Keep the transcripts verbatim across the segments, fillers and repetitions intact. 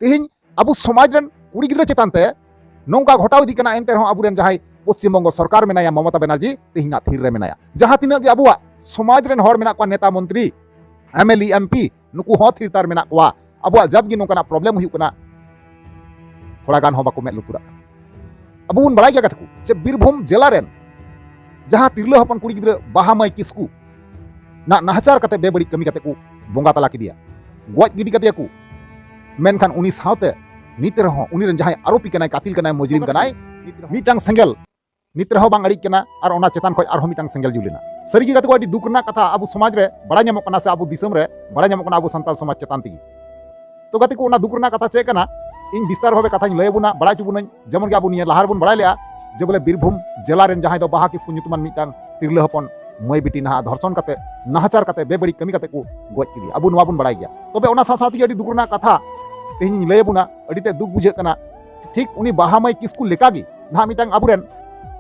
ᱛᱮᱦᱮᱧ ᱟᱵᱚ ᱥᱚᱢᱟᱡᱽ ᱨᱮᱱ ᱠᱩᱲᱤ ᱜᱤᱫᱽᱨᱟᱹ ᱪᱮᱛᱟᱱ ᱛᱮ ᱱᱚᱝᱠᱟ ᱜᱷᱚᱴᱟᱣ ᱤᱫᱤᱜ ᱠᱟᱱᱟ, ᱮᱱᱛᱮ ᱨᱮᱦᱚᱸ ᱟᱵᱚᱨᱮᱱ ᱡᱟᱦᱟᱸᱭ ᱯᱚᱥᱪᱤᱢ ᱵᱚᱝᱜᱚ ᱥᱚᱨᱠᱟᱨ ᱢᱮᱱᱟᱭᱟ, ᱢᱚᱢᱚᱛᱟ ᱵᱮᱱᱟᱨᱡᱤ, ᱛᱮᱦᱮᱧ ᱱᱟᱜ ᱛᱷᱤᱨ ᱨᱮ ᱢᱮᱱᱟᱭᱟ᱾ ᱡᱟᱦᱟᱸ ᱛᱤᱱᱟᱹᱜ ᱜᱮ ᱟᱵᱚᱣᱟᱜ ᱥᱚᱢᱟᱡᱽ ᱨᱮᱱ ᱦᱚᱲ ᱢᱮᱱᱟᱜ ᱠᱚᱣᱟ, ᱱᱮᱛᱟ ᱢᱚᱱᱛᱨᱤ, M L A, M P, ᱱᱩᱠᱩ ᱦᱚᱸ ᱛᱷᱤᱨ ᱛᱟᱨ ᱢᱮᱱᱟᱜ ᱠᱚᱣᱟ᱾ ᱟᱵᱚᱣᱟᱜ ᱡᱟᱵ ᱜᱮ ᱱᱚᱝᱠᱟᱱᱟᱜ ᱯᱨᱚᱵᱞᱮᱢ ᱦᱩᱭᱩᱜ ᱠᱟᱱᱟ, ᱛᱷᱚᱲᱟ ᱜᱟᱱ ᱦᱚᱸ ᱵᱟᱠᱚ ᱢᱮᱫ ᱞᱩᱛᱩᱨᱟᱜ ᱠᱟᱱᱟ᱾ ᱟᱵᱚ ᱵᱚᱱ ᱵᱟᱲᱟᱭ ᱜᱮᱭᱟ ᱜᱟᱛᱮ ᱠᱚ, ᱡᱮ ᱵᱤᱨᱵᱷᱩᱢ ᱡᱮᱞᱟ ᱨᱮᱱ ᱡᱟᱦᱟᱸ ᱛᱤᱨᱞᱟᱹ ᱦᱚᱯᱚᱱ ᱠᱩᱲᱤ ᱜᱤᱫᱽᱨᱟᱹ ᱵᱟᱦᱟ ᱢᱟᱹᱭ ᱠᱤᱥᱠᱩ ᱱᱟᱜ ᱱᱟᱦᱟᱪᱟᱨ ᱠᱟᱛᱮ, ᱵᱮᱵᱟᱹᱲᱤᱡ ᱠᱟᱹᱢᱤ ᱠᱟᱛᱮ ᱠᱚ ᱵᱚᱸᱜᱟ ᱛᱟᱞᱟ ᱠᱮᱫᱮᱭᱟ, ᱜᱚᱡ ᱜᱤᱰᱤ ᱠᱟᱫᱮᱭᱟ ᱠᱚ᱾ ᱢᱮᱱᱠᱷᱟᱱ ᱩᱱᱤ ᱥᱟᱶᱛᱮ ᱱᱤᱛ ᱨᱮᱦᱚᱸ ᱩᱱᱤ ᱨᱮᱱ ᱡᱟᱦᱟᱸᱭ ᱟᱨᱳᱯᱤ ᱠᱟᱱᱟᱭ, ᱠᱟᱛᱤᱞ ᱠᱟᱱᱟᱭ, ᱢᱩᱡᱨᱤᱢ ᱠᱟᱱᱟᱭ, ᱢᱤᱫᱴᱟᱝ ᱥᱮᱸᱜᱮᱞ ᱱᱤᱛ ᱨᱮᱦᱚᱸ ᱵᱟᱝ ᱟᱹᱲᱤᱡ ᱠᱟᱱᱟ ᱟᱨ ᱚᱱᱟ ᱪᱮᱛᱟᱱ ᱠᱷᱚᱱ ᱟᱨᱦᱚᱸ ᱢᱤᱫᱴᱟᱝ ᱥᱮᱸᱜᱮᱞ ᱡᱩᱞ ᱮᱱᱟ᱾ ᱥᱟᱹᱨᱤᱜᱮ ᱜᱟᱛᱮ ᱠᱚ, ᱟᱹᱰᱤ ᱫᱩᱠ ᱨᱮᱱᱟᱜ ᱠᱟᱛᱷᱟ᱾ ᱟᱵᱚ ᱥᱚᱢᱟᱡᱽ ᱨᱮ ᱵᱟᱲᱟᱭ ᱧᱟᱢᱚᱜ ᱠᱟᱱᱟ ᱥᱮ ᱟᱵᱚ ᱫᱤᱥᱚᱢ ᱨᱮ ᱵᱟᱲᱟᱭ ᱧᱟᱢᱚᱜ ᱠᱟᱱᱟ ᱟᱵᱚ ᱥᱟᱱᱛᱟᱲ ᱥᱚᱢᱟᱡᱽ ᱪᱮᱛᱟᱱ ᱛᱮᱜᱮ᱾ ᱛᱚ ᱜᱟᱛᱮ ᱠᱚ, ᱚᱱᱟ ᱫᱩᱠ ᱨᱮᱱᱟᱜ ᱠᱟᱛᱷᱟ ᱪᱮᱫ ᱠᱟᱱᱟ, ᱤᱧ ᱵᱤᱥᱛᱟᱨ ᱵᱷᱟᱵᱮ ᱠᱟᱛᱷᱟᱧ ᱞᱟᱹᱭ ᱟᱵᱚᱱᱟ, ᱵᱟᱲᱟᱭ ᱦᱚᱪᱚ ᱵᱚᱱᱟᱹᱧ᱾ ᱡᱮᱢᱚᱱ ᱜᱮ ᱟᱵᱚ ᱱᱤᱭᱟᱹ ᱞᱟᱦᱟ ᱨᱮᱵᱚᱱ ᱵᱟᱲᱟᱭ ᱞᱮᱜᱼᱟ ᱡᱮ ᱵᱚᱞᱮ ᱵᱤᱨᱵᱷᱩᱢ ᱡᱮᱞᱟ ᱨᱮᱱ ᱡᱟᱦᱟᱸᱭ ᱫᱚ ᱵᱟᱦᱟ ᱠᱤᱥᱠᱩ ᱧᱩᱛᱩᱢᱟᱱ ᱢᱤᱫᱴᱟᱝ ᱛᱤᱨᱞᱟᱹ ᱦᱚᱯᱚᱱ ᱢᱟᱹᱭ ᱵᱤᱴᱤ ᱱᱟᱦᱟᱜ ᱫᱷᱚᱨᱥᱚᱱ ᱠᱟᱛᱮ, ᱱᱟᱦᱟᱪᱟᱨ ᱠᱟᱛᱮ, ᱵᱮᱵᱟᱹᱲᱤᱡ ᱠᱟᱹᱢᱤ ᱠᱟᱛᱮ ᱠᱚ ᱜᱚᱡ ᱠᱮᱫᱮᱭᱟ, ᱟᱵᱚ ᱱᱚᱣᱟ ᱵᱚᱱ ᱵᱟᱲᱟᱭ ᱜᱮᱭᱟ᱾ ᱛᱚᱵᱮ ᱚᱱᱟ ᱥᱟᱶ ᱥᱟᱶ ᱛᱮᱜᱮ ᱟᱹᱰᱤ ᱫᱩᱠ ᱨᱮᱱᱟᱜ ᱠᱟᱛᱷᱟ ᱛᱮᱦᱮᱧ ᱤᱧ ᱞᱟᱹᱭ ᱟᱵᱚᱱᱟ, ᱟᱹᱰᱤ ᱛᱮ ᱫᱩᱠ ᱵᱩᱡᱷᱟᱹᱜ ᱠᱟᱱᱟ᱾ ᱴᱷᱤᱠ ᱩᱱᱤ ᱵᱟᱦᱟ ᱢᱟᱹᱭ ᱠᱤᱥᱠᱩ ᱞᱮᱠᱟᱜᱮ ᱱᱟᱦᱟᱜ ᱢᱤᱫᱴᱟᱝ ᱟᱵᱚᱨᱮᱱ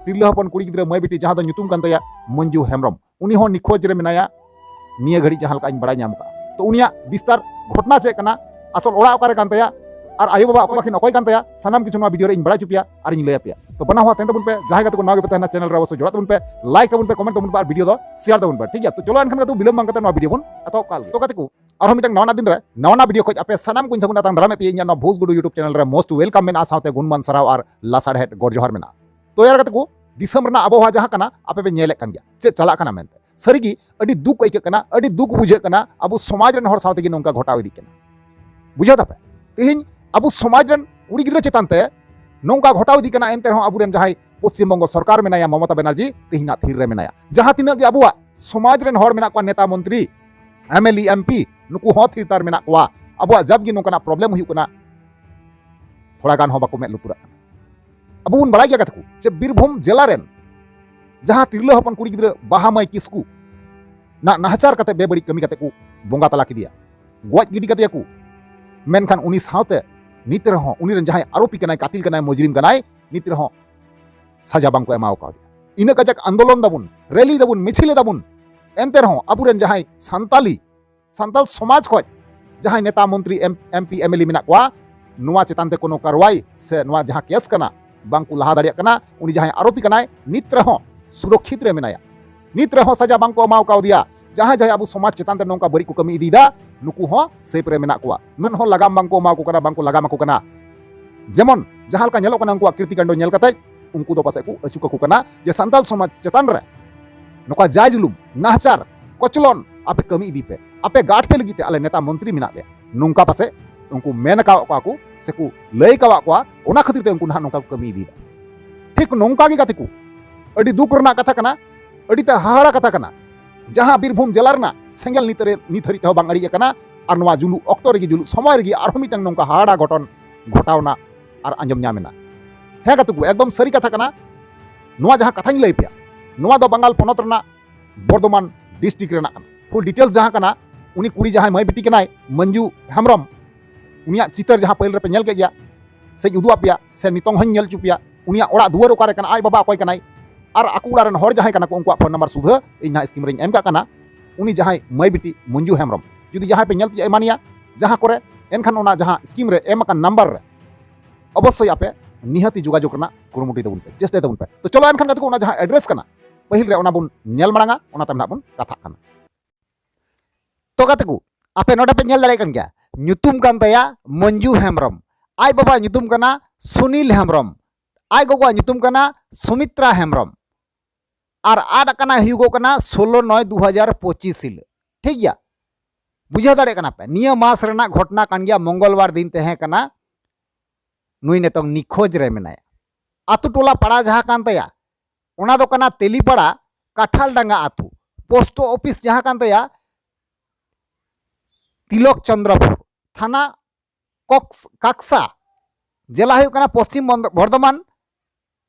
ᱛᱤᱨᱞᱟᱹ ᱦᱚᱯᱚᱱ ᱠᱩᱲᱤ ᱜᱤᱫᱽᱨᱟᱹ ᱢᱟᱹᱭ ᱵᱤᱴᱤ, ᱡᱟᱦᱟᱸ ᱫᱚ ᱧᱩᱛᱩᱢ ᱠᱟᱱ ᱛᱟᱭᱟ ᱢᱚᱧᱡᱩ ᱦᱮᱢᱵᱨᱚᱢ, ᱩᱱᱤ ᱦᱚᱸ ᱱᱤᱠᱷᱳᱡᱽ ᱨᱮ ᱢᱮᱱᱟᱭᱟ ᱱᱤᱭᱟᱹ ᱜᱷᱟᱹᱲᱤᱡ, ᱡᱟᱦᱟᱸ ᱞᱮᱠᱟ ᱤᱧ ᱵᱟᱲᱟᱭ ᱧᱟᱢ ᱠᱟᱜᱼᱟ᱾ ᱛᱚ ᱩᱱᱤᱭᱟᱜ ᱵᱤᱥᱛᱟᱨ ᱜᱷᱚᱴᱱᱟ ᱪᱮᱫ ᱠᱟᱱᱟ, ᱟᱥᱚᱞ ᱚᱲᱟᱜ ᱚᱠᱟᱨᱮ ᱠᱟᱱ ᱛᱟᱭᱟ, ᱟᱨ ᱟᱭᱳ ᱵᱟᱵᱟ ᱚᱠᱚᱭ ᱵᱟᱠᱤᱱ ᱚᱠᱚᱭ ᱠᱟᱱ ᱛᱟᱭᱟ, ᱥᱟᱱᱟᱢ ᱠᱤᱪᱷᱩ ᱱᱚᱣᱟ ᱵᱷᱤᱰᱤᱭᱳ ᱨᱮ ᱤᱧ ᱵᱟᱲᱟᱭ ᱦᱚᱪᱚ ᱯᱮᱭᱟ ᱟᱨ ᱤᱧ ᱞᱟᱹᱭ ᱟᱯᱮᱭᱟ᱾ ᱛᱚ ᱵᱟᱱᱟ ᱦᱚᱲ ᱛᱟᱦᱮᱱ ᱛᱟᱵᱚᱱ ᱯᱮ, ᱡᱟᱦᱟᱸᱭ ᱜᱟᱛᱮ ᱠᱚ ᱱᱟᱣᱟ ᱜᱮᱯᱮ ᱛᱟᱦᱮᱱᱟ ᱪᱮᱱᱮᱞ ᱨᱮ ᱚᱵᱚᱥᱥᱳᱭ ᱡᱚᱲᱟᱜ ᱛᱟᱵᱚᱱ ᱯᱮ, ᱞᱟᱭᱤᱠ ᱛᱟᱵᱚᱱ ᱯᱮ, ᱠᱚᱢᱮᱱᱴ ᱛᱟᱵᱚᱱ ᱯᱮ ᱟᱨ ᱵᱷᱤᱰᱤᱭᱳ ᱫᱚ ᱥᱮᱭᱟᱨ ᱛᱟᱵᱚᱱ ᱯᱮ, ᱴᱷᱤᱠ ᱜᱮᱭᱟ? ᱛᱚ ᱪᱚᱞᱚ ᱮᱱᱠᱷᱟᱱ ᱜᱟᱛᱮ ᱠᱚ, ᱵᱤᱞᱚᱢ ᱵᱟᱝ ᱠᱟᱛᱮ ᱱᱚᱣᱟ ᱵᱷᱤᱰᱤᱭᱳ ᱵᱚᱱ ᱮᱛᱚᱦᱚᱵ ᱠᱟᱜ ᱞᱮᱜᱮ᱾ ᱛᱚ ᱜᱟᱛᱮ ᱠᱚ, ᱟᱨᱦᱚᱸ ᱢᱤᱫᱴᱟᱝ ᱱᱟᱣᱟ ᱫᱤᱱ ᱨᱮ ᱱᱟᱣᱟ ᱱᱟᱣᱟ ᱵᱷᱤᱰᱤᱭᱳ ᱠᱷᱚᱡ ᱟᱯᱮ ᱥᱟᱱᱟᱢ ᱠᱚᱧ ᱥᱟᱹᱜᱩᱱ ᱫᱟᱨᱟᱢ ᱫᱟᱨᱟᱢᱮᱫ ᱯᱮᱭᱟ ᱤᱧᱟᱹᱜ ᱱᱚᱣᱟ ᱵᱷᱩᱥ ᱜᱩᱰᱩ YouTube ᱪᱮᱱᱮᱞ ᱨᱮ most welcome ᱢᱮᱱᱟᱜᱼᱟ, ᱥᱟᱶᱛᱮ ᱜᱩᱱᱢᱟᱱ ᱥᱟᱨᱦᱟᱣ ᱟᱨ ᱞᱟᱥᱟᱲᱦᱮᱫ ᱜᱚᱰ ᱡᱚᱦᱟᱨ ᱢᱮᱱᱟᱜᱼᱟ᱾ ᱛᱚ ᱭᱟᱨ ᱜᱟᱛᱮ ᱠᱚ, ᱫᱤᱥᱚᱢ ᱨᱮᱱᱟᱜ ᱟᱵᱚᱦᱟᱣᱟ ᱡᱟᱦᱟᱸ ᱠᱟᱱᱟ, ᱟᱯᱮ ᱯᱮ ᱧᱮᱞᱮᱫ ᱠᱟᱱ ᱜᱮᱭᱟ ᱪᱮᱫ ᱪᱟᱞᱟᱜ ᱠᱟᱱᱟ ᱢᱮᱱᱛᱮ᱾ ᱥᱟᱹᱨᱤᱜᱮ ᱟᱹᱰᱤ ᱫᱩᱠ ᱟᱹᱭᱠᱟᱹᱜ ᱠᱟᱱᱟ, ᱟᱹᱰᱤ ᱫᱩᱠ ᱵᱩᱡᱷᱟᱹᱜ ᱠᱟᱱᱟ, ᱟᱵᱚ ᱥᱚᱢᱟᱡᱽ ᱨᱮᱱ ᱦᱚᱲ ᱥᱟᱶ ᱛᱮᱜᱮ ᱱᱚᱝᱠᱟ ᱜᱷᱚᱴᱟᱣ ᱤᱫᱤᱜ ᱠᱟᱱᱟ᱾ ᱵᱩᱡᱷᱟᱹᱣ ᱫᱟᱯᱮ? ᱛᱮᱦᱮᱧ ᱟᱵᱚ ᱥᱚᱢᱟᱡᱽ ᱨᱮᱱ ᱠᱩᱲᱤ ᱜᱤᱫᱽᱨᱟᱹ ᱪᱮᱛᱟᱱ ᱛᱮ ᱱᱚᱝᱠᱟ ᱜᱷᱚᱴᱟᱣ ᱤᱫᱤᱜ ᱠᱟᱱᱟ, ᱮᱱᱛᱮ ᱨᱮᱦᱚᱸ ᱟᱵᱚᱨᱮᱱ ᱡᱟᱦᱟᱸᱭ ᱯᱚᱥᱪᱤᱢ ᱵᱚᱝᱜᱚ ᱥᱚᱨᱠᱟᱨ ᱢᱮᱱᱟᱭᱟ, ᱢᱚᱢᱚᱛᱟ ᱵᱮᱱᱟᱨᱡᱤ, ᱛᱮᱦᱮᱧ ᱱᱟᱜ ᱛᱷᱤᱨ ᱨᱮ ᱢᱮᱱᱟᱭᱟ᱾ ᱡᱟᱦᱟᱸ ᱛᱤᱱᱟᱹᱜ ᱜᱮ ᱟᱵᱚᱣᱟᱜ ᱥᱚᱢᱟᱡᱽ ᱨᱮᱱ ᱦᱚᱲ ᱢᱮᱱᱟᱜ ᱠᱚᱣᱟ, ᱱᱮᱛᱟ ᱢᱚᱱᱛᱨᱤ, M L A, M P, ᱱᱩᱠᱩ ᱦᱚᱸ ᱛᱷᱤᱨ ᱛᱟᱨ ᱢᱮᱱᱟᱜ ᱠᱚᱣᱟ᱾ ᱟᱵᱚᱣᱟᱜ ᱡᱟᱵ ᱜᱮ ᱱᱚᱝᱠᱟᱱᱟᱜ ᱯᱨᱚᱵᱞᱮᱢ ᱦᱩᱭᱩᱜ ᱠᱟᱱᱟ, ᱛᱷᱚᱲᱟ ᱜᱟᱱ ᱦᱚᱸ ᱵᱟᱠᱚ ᱢᱮᱫ ᱞᱩᱛᱩᱨᱟᱜ ᱠᱟᱱᱟ᱾ ᱟᱵᱚ ᱵᱚᱱ ᱵᱟᱲᱟᱭ ᱜᱮᱭᱟ ᱜᱟᱛᱮ ᱠᱚ, ᱡᱮ ᱵᱤᱨᱵᱷᱩᱢ ᱡᱮᱞᱟ ᱨᱮᱱ ᱡᱟᱦᱟᱸ ᱛᱤᱨᱞᱟᱹ ᱦᱚᱯᱚᱱ ᱠᱩᱲᱤ ᱜᱤᱫᱽᱨᱟᱹ ᱵᱟᱦᱟ ᱢᱟᱹᱭ ᱠᱤᱥᱠᱩ ᱱᱟᱜ ᱱᱟᱦᱟᱪᱟᱨ ᱠᱟᱛᱮ, ᱵᱮᱵᱟᱹᱲᱤᱡ ᱠᱟᱹᱢᱤ ᱠᱟᱛᱮ ᱠᱚ ᱵᱚᱸᱜᱟ ᱛᱟᱞᱟ ᱠᱮᱫᱮᱭᱟ, ᱜᱚᱡ ᱜᱤᱰᱤ ᱠᱟᱫᱮᱭᱟ ᱠᱚ᱾ ᱢᱮᱱᱠᱷᱟᱱ ᱩᱱᱤ ᱥᱟᱶᱛᱮ ᱱᱤᱛ ᱨᱮᱦᱚᱸ ᱩᱱᱤ ᱨᱮᱱ ᱡᱟᱦᱟᱸᱭ ᱟᱨᱳᱯᱤ ᱠᱟᱱᱟᱭ, ᱠᱟᱛᱤᱞ ᱠᱟᱱᱟᱭ, ᱢᱩᱡᱨᱤᱢ ᱠᱟᱱᱟᱭ, ᱱᱤᱛ ᱨᱮᱦᱚᱸ ᱥᱟᱡᱟ ᱵᱟᱝ ᱠᱚ ᱮᱢᱟᱣ ᱠᱟᱣᱫᱮᱭᱟ᱾ ᱤᱱᱟᱹᱜ ᱠᱟᱡᱟᱠ ᱟᱱᱫᱳᱞᱚᱱ ᱫᱟᱵᱚᱱ, ᱨᱮᱞᱤ ᱫᱟᱵᱚᱱ, ᱢᱤᱪᱷᱤᱞ ᱫᱟᱵᱚᱱ, ᱮᱱᱛᱮ ᱨᱮᱦᱚᱸ ᱟᱵᱚᱨᱮᱱ ᱡᱟᱦᱟᱸᱭ ᱥᱟᱱᱛᱟᱞᱤ, ᱥᱟᱱᱛᱟᱞ ᱥᱚᱢᱟᱡᱽ ᱠᱷᱚᱡ ᱡᱟᱦᱟᱸᱭ ᱱᱮᱛᱟ ᱢᱚᱱᱛᱨᱤ, ᱮᱢ-, M P, M L A ᱢᱮᱱᱟᱜ ᱠᱚᱣᱟ, ᱱᱚᱣᱟ ᱪᱮᱛᱟᱱ ᱛᱮ ᱠᱳᱱᱳ ᱠᱟᱨᱣᱟᱭ ᱥᱮ ᱱᱚᱣᱟ ᱡᱟᱦᱟᱸ ᱠᱮᱥ ᱠᱟᱱᱟ, ᱵᱟᱝ ᱠᱚ ᱞᱟᱦᱟ ᱫᱟᱲᱮᱭᱟᱜ ᱠᱟᱱᱟ᱾ ᱩᱱᱤ ᱡᱟᱦᱟᱸᱭ ᱟᱨᱳᱯᱤ ᱠᱟᱱᱟᱭ, ᱱᱤᱛ ᱨᱮᱦᱚᱸ ᱥᱩᱨᱚᱠᱷᱤᱛ ᱨᱮ ᱢᱮᱱᱟᱭᱟ, ᱱᱤᱛ ᱨᱮᱦᱚᱸ ᱥᱟᱡᱟ ᱵᱟᱝ ᱠᱚ ᱮᱢᱟᱣ ᱠᱟᱣᱫᱮᱭᱟ᱾ ᱡᱟᱦᱟᱸᱭ ᱡᱟᱦᱟᱸᱭ ᱟᱵᱚ ᱥᱚᱢᱟᱡᱽ ᱪᱮᱛᱟᱱ ᱨᱮ ᱱᱚᱝᱠᱟ ᱵᱟᱹᱲᱤᱡ ᱠᱚ ᱠᱟᱹᱢᱤ ᱤᱫᱤᱭᱮᱫᱟ, ᱱᱩᱠᱩ ᱦᱚᱸ ᱥᱮᱯ ᱨᱮ ᱢᱮᱱᱟᱜ ᱠᱚᱣᱟ᱾ ᱱᱩᱱ ᱦᱚᱸ ᱞᱟᱜᱟᱢ ᱵᱟᱝ ᱠᱚ ᱮᱢᱟ ᱠᱚ ᱠᱟᱱᱟ, ᱵᱟᱝ ᱠᱚ ᱞᱟᱜᱟᱢ ᱟᱠᱚ ᱠᱟᱱᱟ᱾ ᱡᱮᱢᱚᱱ ᱡᱟᱦᱟᱸ ᱞᱮᱠᱟ ᱧᱮᱞᱚᱜ ᱠᱟᱱᱟ, ᱩᱱᱠᱩᱣᱟᱜ ᱠᱤᱨᱛᱤ ᱠᱟᱱᱰᱚ ᱧᱮᱞ ᱠᱟᱛᱮ ᱩᱱᱠᱩ ᱫᱚ ᱯᱟᱥᱮᱡ ᱠᱚ ᱟᱹᱪᱩ ᱠᱟᱠᱚ ᱠᱟᱱᱟ ᱡᱮ ᱥᱟᱱᱛᱟᱲ ᱥᱚᱢᱟᱡᱽ ᱪᱮᱛᱟᱱ ᱨᱮ ᱱᱚᱝᱠᱟ ᱡᱟᱭ ᱡᱩᱞᱩᱢ, ᱱᱟᱦᱟᱪᱟᱨ, ᱠᱚᱪᱞᱚᱱ ᱟᱯᱮ ᱠᱟᱹᱢᱤ ᱤᱫᱤ ᱯᱮ, ᱟᱯᱮ ᱜᱟᱨᱰ ᱯᱮ ᱞᱟᱹᱜᱤᱫ ᱛᱮ ᱟᱞᱮ ᱱᱮᱛᱟ ᱢᱚᱱᱛᱨᱤ ᱢᱮᱱᱟᱜ ᱞᱮᱭᱟ, ᱱᱚᱝᱠᱟ ᱯᱟᱥᱮᱡ ᱩᱱᱠᱩ ᱢᱮᱱ ᱟᱠᱟᱫ ᱠᱚᱣᱟ ᱠᱚ ᱥᱮ ᱠᱚ ᱞᱟᱹᱭ ᱟᱠᱟᱫ ᱠᱚᱣᱟ, ᱚᱱᱟ ᱠᱷᱟᱹᱛᱤᱨ ᱛᱮ ᱩᱱᱠᱩ ᱱᱟᱦᱟᱜ ᱱᱚᱝᱠᱟ ᱠᱚ ᱠᱟᱹᱢᱤ ᱤᱫᱤᱭᱮᱫᱟ᱾ ᱴᱷᱤᱠ ᱱᱚᱝᱠᱟ ᱜᱮ ᱜᱟᱛᱮ ᱠᱚ, ᱟᱹᱰᱤ ᱫᱩᱠ ᱨᱮᱱᱟᱜ ᱠᱟᱛᱷᱟ ᱠᱟᱱᱟ, ᱟᱹᱰᱤ ᱛᱮ ᱦᱟᱦᱟᱲᱟ ᱠᱟᱛᱷᱟ ᱠᱟᱱᱟ᱾ ᱡᱟᱦᱟᱸ ᱵᱤᱨᱵᱷᱩᱢ ᱡᱮᱞᱟ ᱨᱮᱱᱟᱜ ᱥᱮᱸᱜᱮᱞ ᱱᱤᱛ ᱨᱮ, ᱱᱤᱛ ᱦᱟᱹᱨᱤᱡ ᱛᱮᱦᱚᱸ ᱵᱟᱝ ᱟᱹᱲᱤᱡ ᱟᱠᱟᱱᱟ, ᱟᱨ ᱱᱚᱣᱟ ᱡᱩᱞᱩᱜ ᱚᱠᱛᱚ ᱨᱮᱜᱮ, ᱡᱩᱞᱩᱜ ᱥᱚᱢᱚᱭ ᱨᱮᱜᱮ ᱟᱨᱦᱚᱸ ᱢᱤᱫᱴᱟᱝ ᱱᱚᱝᱠᱟ ᱦᱟᱦᱟᱲᱟ ᱜᱷᱚᱴᱚᱱ ᱜᱷᱚᱴᱟᱣᱱᱟ ᱟᱨ ᱟᱸᱡᱚᱢ ᱧᱟᱢ ᱮᱱᱟ᱾ ᱦᱮᱸ ᱜᱟᱛᱮ ᱠᱚ, ᱮᱠᱫᱚᱢ ᱥᱟᱹᱨᱤ ᱠᱟᱛᱷᱟ ᱠᱟᱱᱟ᱾ ᱱᱚᱣᱟ ᱡᱟᱦᱟᱸ ᱠᱟᱛᱷᱟᱧ ᱞᱟᱹᱭ ᱯᱮᱭᱟ, ᱱᱚᱣᱟ ᱫᱚ ᱵᱟᱝᱜᱟᱞ ᱯᱚᱱᱚᱛ ᱨᱮᱱᱟᱜ ᱵᱚᱨᱫᱷᱚᱢᱟᱱ ᱰᱤᱥᱴᱨᱤᱠᱴ ᱨᱮᱱᱟᱜ ᱠᱟᱱᱟ᱾ ᱯᱷᱩᱞ ᱰᱤᱴᱮᱞᱥ ᱡᱟᱦᱟᱸ ᱠᱟᱱᱟ, ᱩᱱᱤ ᱠᱩᱲᱤ ᱡᱟᱦᱟᱸᱭ ᱢᱟᱹᱭ ᱵᱤᱴᱤ ᱠᱟᱱᱟᱭ, ᱢᱚᱧᱡᱩ ᱦᱮᱢᱵᱨᱚᱢ, ᱩᱱᱤᱭᱟᱜ ᱪᱤᱛᱟᱹᱨ ᱡᱟᱦᱟᱸ ᱯᱟᱹᱦᱤᱞ ᱨᱮᱯᱮ ᱧᱮᱞ ᱠᱮᱫ ᱜᱮᱭᱟ, ᱥᱮᱧ ᱩᱫᱩᱜ ᱟᱯᱮᱭᱟ, ᱥᱮ ᱱᱤᱛᱚᱝ ᱦᱚᱸᱧ ᱧᱮᱞ ᱦᱚᱪᱚ ᱯᱮᱭᱟ᱾ ᱩᱱᱤᱭᱟᱜ ᱚᱲᱟᱜ ᱫᱩᱣᱟᱹᱨ ᱚᱠᱟᱨᱮ ᱠᱟᱱᱟ, ᱟᱡ ᱵᱟᱵᱟ ᱚᱠᱚᱭ ᱠᱟᱱᱟᱭ, ᱟᱨ ᱟᱠᱚ ᱚᱲᱟᱜ ᱨᱮᱱ ᱦᱚᱲ ᱡᱟᱦᱟᱸᱭ ᱠᱟᱱᱟ ᱠᱚ, ᱩᱱᱠᱩᱣᱟᱜ ᱯᱷᱳᱱ ᱱᱟᱢᱵᱟᱨ ᱥᱩᱫᱷᱟᱹ ᱤᱧ ᱱᱟᱦᱟᱜ ᱥᱠᱨᱤᱱ ᱨᱮᱧ ᱮᱢ ᱠᱟᱜ ᱠᱟᱱᱟ᱾ ᱩᱱᱤ ᱡᱟᱦᱟᱸᱭ ᱢᱟᱹᱭ ᱵᱤᱴᱤ ᱢᱚᱧᱡᱩ ᱦᱮᱢᱵᱨᱚᱢ, ᱡᱩᱫᱤ ᱡᱟᱦᱟᱸᱭ ᱯᱮ ᱧᱮᱞ ᱯᱮᱭᱟ ᱮᱢᱟᱱᱤᱭᱟ ᱡᱟᱦᱟᱸ ᱠᱚᱨᱮ, ᱮᱱᱠᱷᱟᱱ ᱚᱱᱟ ᱡᱟᱦᱟᱸ ᱥᱠᱤᱢ ᱨᱮ ᱮᱢ ᱟᱠᱟᱱ ᱱᱟᱢᱵᱟᱨ ᱨᱮ ᱚᱵᱚᱥᱥᱳᱭ ᱟᱯᱮ ᱱᱤᱦᱟᱹᱛᱤ ᱡᱳᱜᱟᱡᱳᱜᱽ ᱨᱮᱱᱟᱜ ᱠᱩᱨᱩᱢᱩᱴᱩᱭ ᱛᱟᱵᱚᱱ ᱯᱮ, ᱪᱮᱥᱴᱟᱭ ᱛᱟᱵᱚᱱ ᱯᱮ᱾ ᱛᱚ ᱪᱚᱞᱚ ᱮᱱᱠᱷᱟᱱ ᱜᱟᱛᱮ ᱠᱚ, ᱚᱱᱟ ᱡᱟᱦᱟᱸ ᱮᱰᱨᱮᱥ ᱠᱟᱱᱟ, ᱯᱟᱹᱦᱤᱞ ᱨᱮ ᱚᱱᱟ ᱵᱚᱱ ᱧᱮᱞ ᱢᱟᱲᱟᱝᱟ, ᱚᱱᱟ ᱛᱟᱭᱚᱢ ᱱᱟᱦᱟᱜ ᱵᱚᱱ ᱠᱟᱛᱷᱟᱜ ᱠᱟᱱᱟ᱾ ᱛᱚ ᱜᱟᱛᱮ ᱠᱚ, ᱟᱯᱮ ᱱᱚᱰᱮ ᱯᱮ ᱧᱮᱞ ᱫᱟᱲᱮᱭᱟᱜ ᱠᱟᱱ ᱜᱮᱭᱟ, ᱧᱩᱛᱩᱢ ᱠᱟᱱ ᱛᱟᱭᱟ ᱢᱚᱧᱡᱩ ᱦᱮᱢᱵᱨᱚᱢ, ᱟᱡ ᱵᱟᱵᱟᱣᱟᱜ ᱧᱩᱛᱩᱢ ᱠᱟᱱᱟ ᱥᱩᱱᱤᱞ ᱦᱮᱢᱵᱨᱚᱢ, ᱟᱡ ᱜᱚᱜᱚᱣᱟᱜ ᱧᱩᱛᱩᱢ ᱠᱟᱱᱟ ᱥᱩᱢᱤᱛᱨᱟ ᱦᱮᱢᱵᱨᱚᱢ, ᱟᱨ ᱟᱫ ᱟᱠᱟᱱᱟ ᱦᱩᱭᱩᱜᱚᱜ ᱠᱟᱱᱟ ᱥᱳᱞᱳ ᱱᱚᱭ ᱫᱩ ᱦᱟᱡᱟᱨ ᱯᱚᱸᱪᱤᱥ ᱦᱤᱞᱳᱜ᱾ ᱴᱷᱤᱠ ᱜᱮᱭᱟ, ᱵᱩᱡᱷᱟᱹᱣ ᱫᱟᱲᱮᱭᱟᱜ ᱠᱟᱱᱟ ᱯᱮ, ᱱᱤᱭᱟᱹ ᱢᱟᱥ ᱨᱮᱱᱟᱜ ᱜᱷᱚᱴᱚᱱᱟ ᱠᱟᱱ ᱜᱮᱭᱟ, ᱢᱚᱝᱜᱚᱞ ᱵᱟᱨ ᱫᱤᱱ ᱛᱟᱦᱮᱸ ᱠᱟᱱᱟ᱾ ᱱᱩᱭ ᱱᱤᱛᱚᱝ ᱱᱤᱠᱷᱳᱡᱽ ᱨᱮ ᱢᱮᱱᱟᱭᱟ᱾ ᱟᱛᱳ ᱴᱚᱞᱟ ᱯᱟᱲᱟ ᱡᱟᱦᱟᱸ ᱠᱟᱱ ᱛᱟᱭᱟ, ᱚᱱᱟ ᱫᱚ ᱠᱟᱱᱟ ᱛᱮᱞᱤᱯᱟᱲᱟ ᱠᱟᱴᱷᱟᱞᱰᱟᱸᱜᱟ ᱟᱛᱳ᱾ ᱯᱳᱥᱴ ᱚᱯᱷᱤᱥ ᱡᱟᱦᱟᱸ ᱠᱟᱱ ᱛᱟᱭᱟ ᱛᱤᱞᱚᱠ ᱪᱚᱱᱫᱨᱚᱯᱩᱨ, ᱛᱷᱟᱱᱟ ᱠᱚᱠᱥ-, ᱠᱟᱠᱥᱟ, ᱡᱮᱞᱟ ᱦᱩᱭᱩᱜ ᱠᱟᱱᱟ ᱯᱚᱥᱪᱤᱢ ᱵᱚᱱᱫ-, ᱵᱚᱨᱫᱷᱚᱢᱟᱱ,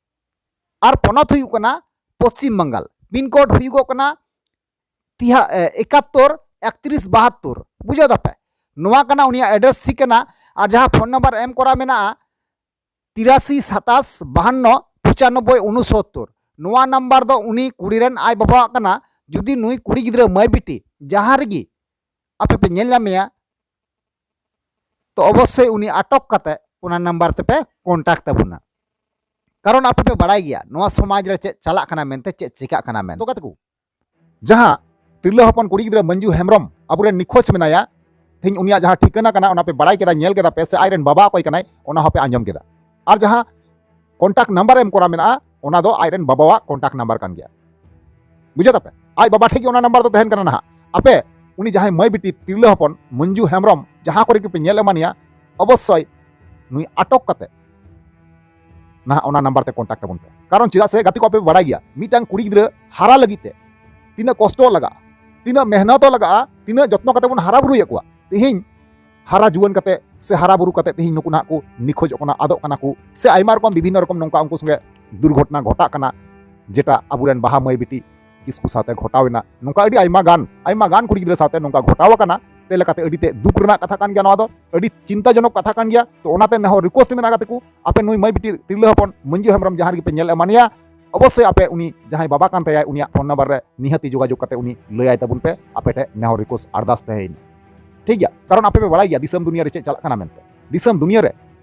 ᱟᱨ ᱯᱚᱱᱚᱛ ᱦᱩᱭᱩᱜ ᱠᱟᱱᱟ ᱯᱚᱥᱪᱤᱢ ᱵᱟᱝᱜᱟᱞ᱾ ᱯᱤᱱ ᱠᱳᱰ ᱦᱩᱭᱩᱜᱚᱜ ᱠᱟᱱᱟ ᱛᱤᱦᱟ-, ᱮ, ᱮᱠᱟᱛᱛᱳᱨ ᱮᱠᱛᱨᱤᱥ ᱵᱟᱦᱟᱛᱛᱳᱨ᱾ ᱵᱩᱡᱷᱟᱹᱣ ᱫᱟᱯᱮ? ᱱᱚᱣᱟ ᱠᱟᱱᱟ ᱩᱱᱤᱭᱟᱜ ᱮᱰᱨᱮᱥ ᱴᱷᱤᱠᱟᱹᱱᱟ᱾ ᱟᱨ ᱡᱟᱦᱟᱸ ᱯᱷᱳᱱ ᱱᱟᱢᱵᱟᱨ ᱮᱢ ᱠᱚᱨᱟ ᱢᱮᱱᱟᱜᱼᱟ, ᱛᱤᱨᱟᱥᱤ ᱥᱟᱛᱟᱥ ᱵᱟᱦᱟᱱᱱᱚ ᱯᱚᱸᱪᱟᱱᱱᱚᱵᱵᱳᱭ ᱩᱱᱩᱥᱚᱛᱛᱳᱨ, ᱱᱚᱣᱟ ᱱᱟᱢᱵᱟᱨ ᱫᱚ ᱩᱱᱤ ᱠᱩᱲᱤ ᱨᱮᱱ ᱟᱡ ᱵᱟᱵᱟᱣᱟᱜ ᱠᱟᱱᱟ᱾ ᱡᱩᱫᱤ ᱱᱩᱭ ᱠᱩᱲᱤ ᱜᱤᱫᱽᱨᱟᱹ ᱢᱟᱹᱭ ᱵᱤᱴᱤ ᱡᱟᱦᱟᱸ ᱨᱮᱜᱮ ᱟᱯᱮ ᱯᱮ ᱧᱮᱞ ᱧᱟᱢᱮᱭᱟ, ᱛᱚ ᱚᱵᱚᱥᱥᱳᱭ ᱩᱱᱤ ᱟᱴᱚᱠ ᱠᱟᱛᱮ ᱚᱱᱟ ᱱᱟᱢᱵᱟᱨ ᱛᱮᱯᱮ ᱠᱚᱱᱴᱟᱠᱴ ᱛᱟᱵᱚᱱᱟ᱾ ᱠᱟᱨᱚᱱ ᱟᱯᱮ ᱯᱮ ᱵᱟᱲᱟᱭ ᱜᱮᱭᱟ ᱱᱚᱣᱟ ᱥᱚᱢᱟᱡᱽ ᱨᱮ ᱪᱮᱫ ᱪᱟᱞᱟᱜ ᱠᱟᱱᱟ ᱢᱮᱱᱛᱮ, ᱪᱮᱫ ᱪᱤᱠᱟᱜ ᱠᱟᱱᱟ ᱢᱮᱱᱛᱮ᱾ ᱛᱚ ᱜᱟᱛᱮ ᱠᱚ, ᱡᱟᱦᱟᱸ ᱛᱤᱨᱞᱟᱹ ᱦᱚᱯᱚᱱ ᱠᱩᱲᱤ ᱜᱤᱫᱽᱨᱟᱹ ᱢᱚᱧᱡᱩ ᱦᱮᱢᱵᱨᱚᱢ ᱟᱵᱚᱨᱮᱱ ᱱᱤᱠᱷᱳᱡᱽ ᱢᱮᱱᱟᱭᱟ, ᱛᱮᱦᱮᱧ ᱩᱱᱤᱭᱟᱜ ᱡᱟᱦᱟᱸ ᱴᱷᱤᱠᱟᱹᱱᱟ ᱠᱟᱱᱟ ᱚᱱᱟ ᱯᱮ ᱵᱟᱲᱟᱭ ᱠᱮᱫᱟ, ᱧᱮᱞ ᱠᱮᱫᱟ ᱯᱮ, ᱥᱮ ᱟᱡᱨᱮᱱ ᱵᱟᱵᱟ ᱚᱠᱚᱭ ᱠᱟᱱᱟᱭ ᱚᱱᱟ ᱦᱚᱸᱯᱮ ᱟᱸᱡᱚᱢ ᱠᱮᱫᱟ᱾ ᱟᱨ ᱡᱟᱦᱟᱸ ᱠᱚᱱᱴᱟᱠᱴ ᱱᱟᱢᱵᱟᱨ ᱮᱢ ᱠᱚᱨᱟ ᱢᱮᱱᱟᱜᱼᱟ, ᱚᱱᱟ ᱫᱚ ᱟᱡᱨᱮᱱ ᱵᱟᱵᱟᱣᱟᱜ ᱠᱚᱱᱴᱟᱠᱴ ᱱᱟᱢᱵᱟᱨ ᱠᱟᱱ ᱜᱮᱭᱟ᱾ ᱵᱩᱡᱷᱟᱹᱣ ᱛᱟᱯᱮ? ᱟᱡ ᱵᱟᱵᱟ ᱴᱷᱮᱡ ᱜᱮ ᱚᱱᱟ ᱱᱟᱢᱵᱟᱨ ᱫᱚ ᱛᱟᱦᱮᱱ ᱠᱟᱱᱟ ᱱᱟᱦᱟᱜ᱾ ᱟᱯᱮ ᱩᱱᱤ ᱡᱟᱦᱟᱸᱭ ᱢᱟᱹᱭ ᱵᱤᱴᱤ ᱛᱤᱨᱞᱟᱹ ᱦᱚᱯᱚᱱ ᱢᱚᱧᱡᱩ ᱦᱮᱢᱵᱨᱚᱢ ᱡᱟᱦᱟᱸ ᱠᱚᱨᱮ ᱜᱮᱯᱮ ᱧᱮᱞ ᱮᱢᱟᱱᱮᱭᱟ, ᱚᱵᱚᱥᱥᱳᱭ ᱱᱩᱭ ᱟᱴᱚᱠ ᱠᱟᱛᱮ ᱱᱟᱦᱟᱜ ᱚᱱᱟ ᱱᱟᱢᱵᱟᱨ ᱛᱮ ᱠᱚᱱᱴᱟᱠᱴ ᱛᱟᱵᱚᱱ ᱯᱮ᱾ ᱠᱟᱨᱚᱱ ᱪᱮᱫᱟᱜ ᱥᱮ ᱜᱟᱛᱮ ᱠᱚ, ᱟᱯᱮ ᱯᱮ ᱵᱟᱲᱟᱭ ᱜᱮᱭᱟ ᱢᱤᱫᱴᱟᱝ ᱠᱩᱲᱤ ᱜᱤᱫᱽᱨᱟᱹ ᱦᱟᱨᱟ ᱞᱟᱹᱜᱤᱫ ᱛᱮ ᱛᱤᱱᱟᱹᱜ ᱠᱚᱥᱴᱚ ᱞᱟᱜᱟᱜᱼᱟ, ᱛᱤᱱᱟᱹᱜ ᱢᱮᱦᱱᱚᱛ ᱞᱟᱜᱟᱜᱼᱟ, ᱛᱤᱱᱟᱹᱜ ᱡᱚᱛᱱᱚ ᱠᱟᱛᱮ ᱵᱚᱱ ᱦᱟᱨᱟ ᱵᱩᱨᱩᱭᱮᱫ ᱠᱚᱣᱟ᱾ ᱛᱮᱦᱮᱧ ᱦᱟᱨᱟ ᱡᱩᱣᱟᱹᱱ ᱠᱟᱛᱮ ᱥᱮ ᱦᱟᱨᱟ ᱵᱩᱨᱩ ᱠᱟᱛᱮ ᱛᱮᱦᱮᱧ ᱱᱩᱠᱩ ᱱᱟᱦᱟᱜ ᱠᱚ ᱱᱤᱠᱷᱳᱡᱚᱜ ᱠᱟᱱᱟ, ᱟᱫᱚᱜ ᱠᱟᱱᱟ ᱠᱚ, ᱥᱮ ᱟᱭᱢᱟ ᱨᱚᱠᱚᱢ ᱵᱤᱵᱷᱤᱱᱱᱚ ᱨᱚᱠᱚᱢ ᱱᱚᱝᱠᱟ ᱩᱱᱠᱩ ᱥᱚᱸᱜᱮ ᱫᱩᱨᱜᱷᱚᱴᱚᱱᱟ ᱜᱷᱚᱴᱟᱜ ᱠᱟᱱᱟ, ᱡᱮᱴᱟ ᱟᱵᱚᱨᱮᱱ ᱵᱟᱦᱟ ᱢᱟᱹᱭ ᱵᱤᱴᱤ ᱠᱤᱥᱠᱩ ᱥᱟᱶᱛᱮ ᱜᱷᱚᱴᱟᱣ ᱮᱱᱟ᱾ ᱱᱚᱝᱠᱟ ᱟᱹᱰᱤ ᱟᱭᱢᱟ ᱜᱟᱱ, ᱟᱭᱢᱟ ᱜᱟᱱ ᱠᱩᱲᱤ ᱜᱤᱫᱽᱨᱟᱹ ᱥᱟᱶᱛᱮ ᱱᱚᱝᱠᱟ ᱜᱷᱚᱴᱟᱣ ᱟᱠᱟᱱᱟ᱾ ᱛᱮ ᱞᱮᱠᱟᱛᱮ ᱟᱹᱰᱤ ᱛᱮ ᱫᱩᱠ ᱨᱮᱱᱟᱜ ᱠᱟᱛᱷᱟ ᱠᱟᱱ ᱜᱮᱭᱟ ᱱᱚᱣᱟ ᱫᱚ, ᱟᱹᱰᱤ ᱪᱤᱱᱛᱟᱡᱚᱱᱚᱠ ᱠᱟᱛᱷᱟ ᱠᱟᱱ ᱜᱮᱭᱟ᱾ ᱛᱚ ᱚᱱᱟᱛᱮ ᱱᱮᱦᱚᱨ ᱨᱤᱠᱣᱮᱥᱴ ᱢᱮᱱᱟᱜᱼᱟ ᱜᱟᱛᱮ ᱠᱚ, ᱟᱯᱮ ᱱᱩᱭ ᱢᱟᱹᱭ ᱵᱤᱴᱤ ᱛᱤᱨᱞᱟᱹ ᱦᱚᱯᱚᱱ ᱢᱚᱧᱡᱩ ᱦᱮᱢᱵᱨᱚᱢ ᱡᱟᱦᱟᱸ ᱨᱮᱜᱮ ᱯᱮ ᱧᱮᱞ ᱮᱢᱟᱱᱮᱭᱟ, ᱚᱵᱚᱥᱥᱳᱭ ᱟᱯᱮ ᱩᱱᱤ ᱡᱟᱦᱟᱸᱭ ᱵᱟᱵᱟ ᱠᱟᱱ ᱛᱟᱭᱟᱭ ᱩᱱᱤᱭᱟᱜ ᱯᱷᱳᱱ ᱱᱟᱢᱵᱟᱨ ᱨᱮ ᱱᱤᱦᱟᱹᱛᱤ ᱡᱳᱜᱟᱡᱳᱜᱽ ᱠᱟᱛᱮ ᱩᱱᱤ ᱞᱟᱹᱭᱟᱭ ᱛᱟᱵᱚᱱ ᱯᱮ, ᱟᱯᱮ ᱴᱷᱮᱱ ᱱᱮᱦᱚᱨ ᱨᱤᱠᱣᱮᱥᱴ ᱟᱨᱫᱟᱥ ᱛᱟᱦᱮᱸᱭᱮᱱᱟ᱾ ᱴᱷᱤᱠ ᱜᱮᱭᱟ? ᱠᱟᱨᱚᱱ ᱟᱯᱮ ᱯᱮ ᱵᱟᱲᱟᱭ ᱜᱮᱭᱟ ᱫᱤᱥᱚᱢ ᱫᱩᱱᱤᱭᱟᱹ ᱨᱮ ᱪᱮᱫ ᱪᱟᱞᱟᱜ ᱠᱟᱱᱟ ᱢᱮᱱᱛᱮ᱾ ᱫᱤᱥᱚᱢ ᱫᱩᱱᱤᱭᱟᱹ ᱨᱮ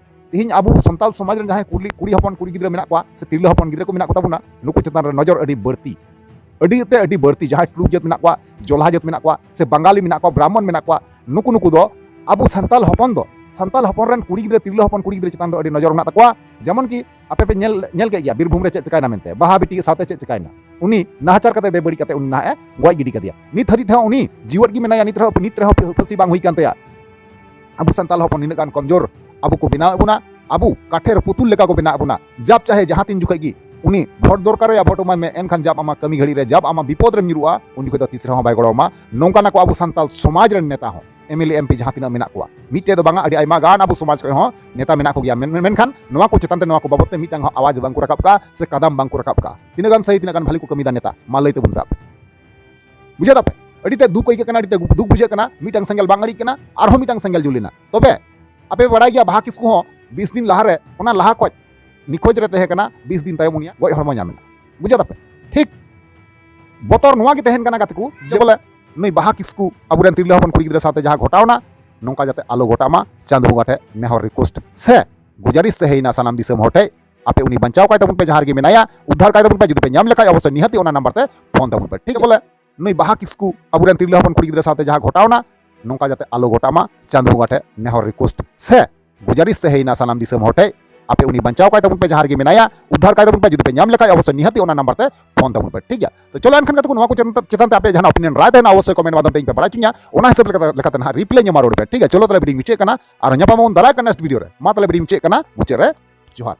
ᱛᱮᱦᱮᱧ ᱟᱵᱚ ᱥᱟᱱᱛᱟᱞ ᱥᱚᱢᱟᱡᱽ ᱨᱮᱱ ᱡᱟᱦᱟᱸᱭ ᱠᱩᱲᱤ, ᱠᱩᱲᱤ ᱦᱚᱯᱚᱱ ᱠᱩᱲᱤ ᱜᱤᱫᱽᱨᱟᱹ ᱢᱮᱱᱟᱜ ᱠᱚᱣᱟ ᱥᱮ ᱛᱤᱨᱞᱟᱹ ᱦᱚᱯᱚᱱ ᱜᱤᱫᱽᱨᱟᱹ ᱠᱚ ᱢᱮᱱᱟᱜ ᱠᱚ ᱛᱟᱵᱚᱱᱟ, ᱱᱩᱠᱩ ᱪᱮᱛᱟᱱ ᱨᱮ ᱱᱚᱡᱚᱨ ᱟᱹᱰᱤ ᱵᱟᱹᱲᱛᱤ, ᱟᱹᱰᱤ ᱛᱮ ᱟᱹᱰᱤ ᱵᱟᱹᱲᱛᱤ᱾ ᱡᱟᱦᱟᱸᱭ ᱴᱩᱰᱩ ᱡᱟᱹᱛ ᱢᱮᱱᱟᱜ ᱠᱚᱣᱟ, ᱡᱚᱞᱦᱟ ᱡᱟᱹᱛ ᱢᱮᱱᱟᱜ ᱠᱚᱣᱟ, ᱥᱮ ᱵᱟᱝᱜᱟᱞᱤ ᱢᱮᱱᱟᱜ ᱠᱚᱣᱟ, ᱵᱨᱟᱦᱢᱚᱱ ᱢᱮᱱᱟᱜ ᱠᱚᱣᱟ, ᱱᱩᱠᱩ ᱱᱩᱠᱩ ᱫᱚ ᱟᱵᱚ ᱥᱟᱱᱛᱟᱞ ᱦᱚᱯᱚᱱ ᱫᱚ, ᱥᱟᱱᱛᱟᱞ ᱦᱚᱯᱚᱱ ᱨᱮᱱ ᱠᱩᱲᱤ ᱜᱤᱫᱽᱨᱟᱹ, ᱛᱤᱨᱞᱟᱹ ᱦᱚᱯᱚᱱ ᱠᱩᱲᱤ ᱜᱤᱫᱽᱨᱟᱹ ᱪᱮᱛᱟᱱ ᱫᱚ ᱟᱹᱰᱤ ᱱᱚᱡᱚᱨ ᱢᱮᱱᱟᱜ ᱛᱟᱠᱚᱣᱟ᱾ ᱡᱮᱢᱚᱱ ᱠᱤ ᱟᱯᱮ ᱯᱮ ᱧᱮᱞ, ᱧᱮᱞ ᱠᱮᱫ ᱜᱮᱭᱟ ᱵᱤᱨᱵᱷᱩᱢ ᱨᱮ ᱪᱮᱫ ᱪᱤᱠᱟᱭᱱᱟ ᱢᱮᱱᱛᱮ, ᱵᱟᱦᱟ ᱵᱤᱴᱤ ᱥᱟᱶᱛᱮ ᱪᱮᱫ ᱪᱤᱠᱟᱭᱱᱟ, ᱩᱱᱤ ᱱᱟᱦᱟᱪᱟᱨ ᱠᱟᱛᱮ ᱵᱮᱵᱟᱹᱲᱤᱡ ᱠᱟᱛᱮ ᱩᱱᱤ ᱱᱟᱦᱟᱜ ᱮ ᱜᱚᱡ ᱜᱤᱰᱤ ᱠᱟᱫᱮᱭᱟ᱾ ᱱᱤᱛ ᱦᱟᱹᱨᱤᱡ ᱛᱮᱦᱚᱸ ᱩᱱᱤ ᱡᱤᱣᱮᱫ ᱜᱮ ᱢᱮᱱᱟᱭᱟ, ᱱᱤᱛ ᱨᱮᱦᱚᱸ, ᱱᱤᱛ ᱨᱮᱦᱚᱸ ᱯᱷᱟᱹᱥᱤ ᱵᱟᱝ ᱦᱩᱭ ᱠᱟᱱ ᱛᱟᱭᱟ᱾ ᱟᱵᱚ ᱥᱟᱱᱛᱟᱞ ᱦᱚᱯᱚᱱ ᱱᱤᱱᱟᱹᱜ ᱜᱟᱱ ᱠᱚᱢᱡᱳᱨ, ᱟᱵᱚ ᱠᱚ ᱵᱮᱱᱟᱣᱮᱫ ᱵᱚᱱᱟ, ᱟᱵᱚ ᱠᱟᱴᱷᱮᱨ ᱯᱩᱛᱩᱞ ᱞᱮᱠᱟ ᱠᱚ ᱵᱮᱱᱟᱣᱮᱫ ᱵᱚᱱᱟ᱾ ᱡᱟᱵ ᱪᱟᱦᱮ ᱡᱟᱦᱟᱸ ᱛᱤᱱ ᱡᱚᱠᱷᱮᱡ ᱜᱮ ᱩᱱᱤ ᱵᱷᱳᱴ ᱫᱚᱨᱠᱟᱨᱮᱭᱟ, ᱵᱷᱳᱴ ᱮᱢᱟᱭ ᱢᱮ, ᱮᱱᱠᱷᱟᱱ ᱡᱟᱵ ᱟᱢᱟᱜ ᱠᱟᱹᱢᱤ ᱜᱷᱟᱹᱲᱤ ᱨᱮ, ᱡᱟᱵ ᱟᱢᱟᱜ ᱵᱤᱯᱚᱫ ᱨᱮᱢ ᱧᱩᱨᱩᱜᱼᱟ, ᱩᱱ ᱡᱚᱠᱷᱚᱡ ᱫᱚ ᱛᱤᱥ ᱨᱮᱦᱚᱸ ᱵᱟᱭ ᱜᱚᱲᱚ ᱟᱢᱟ᱾ ᱱᱚᱝᱠᱟᱱᱟ ᱠᱚ ᱟᱵᱚ ᱥᱟᱱᱛᱟᱞ ᱥᱚᱢᱟᱡᱽ ᱨᱮᱱ ᱱᱮᱛᱟ ᱦᱚᱸ, M L A, M P ᱡᱟᱦᱟᱸ ᱛᱤᱱᱟᱹᱜ ᱢᱮᱱᱟᱜ ᱠᱚᱣᱟ, ᱢᱤᱫᱴᱮᱡ ᱫᱚ ᱵᱟᱝᱟ, ᱟᱹᱰᱤ ᱟᱭᱢᱟ ᱜᱟᱱ ᱟᱵᱚ ᱥᱚᱢᱟᱡᱽ ᱠᱷᱚᱱ ᱦᱚᱸ ᱱᱮᱛᱟ ᱢᱮᱱᱟᱜ ᱠᱚᱜᱮᱭᱟ᱾ ᱢᱮᱱ-, ᱢᱮᱱ-, ᱢᱮᱱᱠᱷᱟᱱ ᱱᱚᱣᱟ ᱠᱚ ᱪᱮᱛᱟᱱ ᱛᱮ ᱱᱚᱣᱟ ᱠᱚ ᱵᱟᱵᱚᱫ ᱛᱮ ᱢᱤᱫᱴᱟᱝ ᱦᱚᱸ ᱟᱣᱟᱡᱽ ᱵᱟᱝ ᱠᱚ ᱨᱟᱠᱟᱵ ᱠᱟᱜᱼᱟ ᱥᱮ ᱠᱟᱫᱟᱢ ᱵᱟᱝ ᱠᱚ ᱨᱟᱠᱟᱵ ᱠᱟᱜᱼᱟ᱾ ᱛᱤᱱᱟᱹᱜ ᱜᱟᱱ ᱥᱟᱹᱦᱤ, ᱛᱤᱱᱟᱹᱜ ᱜᱟᱱ ᱵᱷᱟᱹᱞᱤ ᱠᱚ ᱠᱟᱹᱢᱤᱭᱮᱫᱟ ᱱᱮᱛᱟ, ᱢᱟ ᱞᱟᱹᱭ ᱛᱟᱵᱚᱱ ᱯᱮ ᱟᱯᱮ᱾ ᱵᱩᱡᱷᱟᱹᱣ ᱫᱟᱯᱮ? ᱟᱹᱰᱤ ᱛᱮ ᱫᱩᱠ ᱟᱹᱭᱠᱟᱹᱜ ᱠᱟᱱᱟ, ᱟᱹᱰᱤ ᱛᱮ ᱫᱩᱠ ᱵᱩᱡᱷᱟᱹᱜ ᱠᱟᱱᱟ᱾ ᱢᱤᱫᱴᱟᱝ ᱥᱮᱸᱜᱮᱞ ᱵᱟᱝ ᱟᱹᱲᱤᱡ ᱠᱟᱱᱟ, ᱟᱨᱦᱚᱸ ᱢᱤᱫᱴᱟᱝ ᱥᱮᱸᱜᱮᱞ ᱡᱩᱞᱮᱱᱟ᱾ ᱛᱚᱵᱮ ᱟᱯᱮ ᱯᱮ ᱵᱟᱲᱟᱭ ᱜᱮᱭᱟ, ᱵᱟᱦᱟ ᱠᱤᱥᱠᱩ ᱦᱚᱸ ᱵᱤᱥ ᱫᱤᱱ ᱞᱟᱦᱟᱨᱮ ᱚᱱᱟ ᱞᱟᱦᱟ ᱠᱷᱚᱡ ᱱᱤᱠᱷᱳᱡᱽ ᱨᱮ ᱛᱟᱦᱮᱸ ᱠᱟᱱᱟ, ᱵᱤᱥ ᱫᱤᱱ ᱛᱟᱭᱚᱢ ᱩᱱᱤᱭᱟᱜ ᱜᱚᱡ ᱦᱚᱲᱢᱚ ᱧᱟᱢ ᱮᱱᱟ᱾ ᱵᱩᱡᱷᱟᱹᱣ ᱫᱟᱯᱮ? ᱴᱷᱤᱠ ᱵᱚᱛᱚᱨ ᱱᱚᱣᱟ ᱜᱮ ᱛᱟᱦᱮᱱ ᱠᱟᱱᱟ ᱜᱟᱛᱮ ᱠᱚ, ᱡᱮ ᱵᱚᱞᱮ ᱱᱩᱭ ᱵᱟᱦᱟ ᱠᱤᱥᱠᱩ ᱟᱵᱚᱨᱮᱱ ᱛᱤᱨᱞᱟᱹ ᱦᱚᱯᱚᱱ ᱠᱩᱲᱤ ᱜᱤᱫᱽᱨᱟᱹ ᱥᱟᱶᱛᱮ ᱡᱟᱦᱟᱸ ᱜᱷᱚᱴᱟᱣᱱᱟ, ᱱᱚᱝᱠᱟ ᱡᱟᱛᱮ ᱟᱞᱚ ᱜᱷᱚᱴᱟᱜ ᱢᱟ᱾ ᱪᱟᱸᱫᱚ ᱵᱚᱸᱜᱟ ᱴᱷᱮᱱ ᱱᱮᱦᱚᱨ, ᱨᱤᱠᱩᱭᱮᱥᱴ ᱥᱮ ᱜᱩᱡᱟᱨᱤᱥ ᱛᱟᱦᱮᱸᱭᱮᱱᱟ ᱥᱟᱱᱟᱢ ᱫᱤᱥᱚᱢ ᱦᱚᱲ ᱴᱷᱮᱱ, ᱟᱯᱮ ᱩᱱᱤ ᱵᱟᱧᱪᱟᱣ ᱠᱟᱭ ᱛᱟᱵᱚᱱ ᱯᱮ, ᱡᱟᱦᱟᱸ ᱨᱮᱜᱮ ᱢᱮᱱᱟᱭᱟ ᱩᱫᱽᱫᱷᱟᱨ ᱠᱟᱭ ᱛᱟᱵᱚᱱ ᱯᱮ᱾ ᱡᱩᱫᱤ ᱯᱮ ᱧᱟᱢ ᱞᱮᱠᱷᱟᱡ ᱚᱵᱚᱥᱥᱳᱭ ᱱᱤᱦᱟᱹᱛ ᱜᱮ ᱚᱱᱟ ᱱᱟᱢᱵᱟᱨ ᱛᱮ ᱯᱷᱳᱱ ᱛᱟᱵᱚᱱ ᱯᱮ, ᱴᱷᱤᱠ ᱜᱮᱭᱟ? ᱵᱚᱞᱮ ᱱᱩᱭ ᱵᱟᱦᱟ ᱠᱤᱥᱠᱩ ᱟᱵᱚᱨᱮᱱ ᱛᱤᱨᱞᱟᱹ ᱦᱚᱯᱚᱱ ᱠᱩᱲᱤ ᱜᱤᱫᱽᱨᱟᱹ ᱥᱟᱶᱛᱮ ᱡᱟᱦᱟᱸ ᱜᱷᱚᱴᱟᱣᱱᱟ, ᱱᱚᱝᱠᱟ ᱡᱟᱛᱮ ᱟᱞᱚ ᱜᱷᱚᱴᱟᱜ ᱢᱟ᱾ ᱪᱟᱸᱫᱚ ᱵᱚᱸᱜᱟ ᱴᱷᱮᱱ ᱱᱮᱦᱚᱨ, ᱨᱤᱠᱩᱭᱮᱥᱴ ᱥᱮ ᱜᱩᱡᱟᱨᱤᱥ ᱛᱟᱦᱮᱸᱭᱮᱱᱟ ᱥᱟᱱᱟᱢ ᱫᱤᱥᱚᱢ ᱦᱚᱲ ᱴᱷᱮᱱ, ᱟᱯᱮ ᱩᱱᱤ ᱵᱟᱧᱪᱟᱣ ᱠᱟᱭ ᱛᱟᱵᱚᱱ ᱯᱮ, ᱡᱟᱦᱟᱸ ᱨᱮᱜᱮ ᱢᱮᱱᱟᱭᱟ ᱩᱫᱽᱫᱷᱟᱨ ᱠᱟᱭ ᱛᱟᱵᱚᱱ ᱯᱮ᱾ ᱡᱩᱫᱤ ᱯᱮ ᱧᱟᱢ ᱞᱮᱠᱷᱟᱡ ᱚᱵᱚᱥᱥᱳᱭ ᱱᱤᱦᱟᱹᱛ ᱜᱮ ᱚᱱᱟ ᱱᱟᱢᱵᱟᱨ ᱛᱮ ᱯᱷᱳᱱ ᱛᱟᱵᱚᱱ ᱯᱮ, ᱴᱷᱤᱠ ᱜᱮᱭᱟ? ᱛᱚ ᱪᱚᱞᱚ ᱮᱱᱠᱷᱟᱱ ᱜᱟᱛᱮ ᱠᱚ, ᱱᱚᱣᱟ ᱠᱚ ᱪᱮᱛᱟᱱ ᱪᱮᱛᱟᱱ ᱛᱮ ᱟᱯᱮ ᱡᱟᱦᱟᱱᱟᱜ ᱚᱯᱤᱱᱤᱭᱚᱱ ᱨᱟᱭ ᱛᱟᱦᱮᱱᱟ ᱚᱵᱚᱥᱥᱳᱭ ᱠᱚᱢᱮᱱᱴ ᱢᱟᱫᱽᱫᱷᱚᱢ ᱛᱮ ᱤᱧ ᱯᱮ ᱵᱟᱲᱟᱭ ᱦᱚᱪᱚᱧᱟ, ᱚᱱᱟ ᱦᱤᱥᱟᱹᱵ ᱞᱮᱠᱟᱛᱮ ᱞᱮᱠᱟᱛᱮ ᱱᱟᱦᱟᱜ ᱨᱤᱯᱞᱟᱭ ᱤᱧ ᱮᱢᱟ ᱨᱩᱣᱟᱹᱲ ᱯᱮ, ᱴᱷᱤᱠ ᱜᱮᱭᱟ? ᱪᱚᱞᱚ ᱛᱟᱦᱞᱮ ᱵᱷᱤᱰᱤᱭᱳ ᱢᱩᱪᱟᱹᱫ ᱠᱟᱱᱟ, ᱟᱨ ᱧᱟᱯᱟᱢ ᱟᱵᱚᱱ ᱫᱟᱨᱟᱭ ᱠᱟᱱ ᱱᱮᱠᱥᱴ ᱵᱷᱤᱰᱤᱭᱳ ᱨᱮ᱾ ᱢᱟ ᱛᱟᱦᱞᱮ ᱵᱷᱤᱰᱤᱭᱳ ᱢᱩᱪᱟᱹᱫ ᱠᱟᱱᱟ, ᱢᱩᱪᱟᱹᱫ ᱨᱮ ᱡᱚᱦᱟᱨ᱾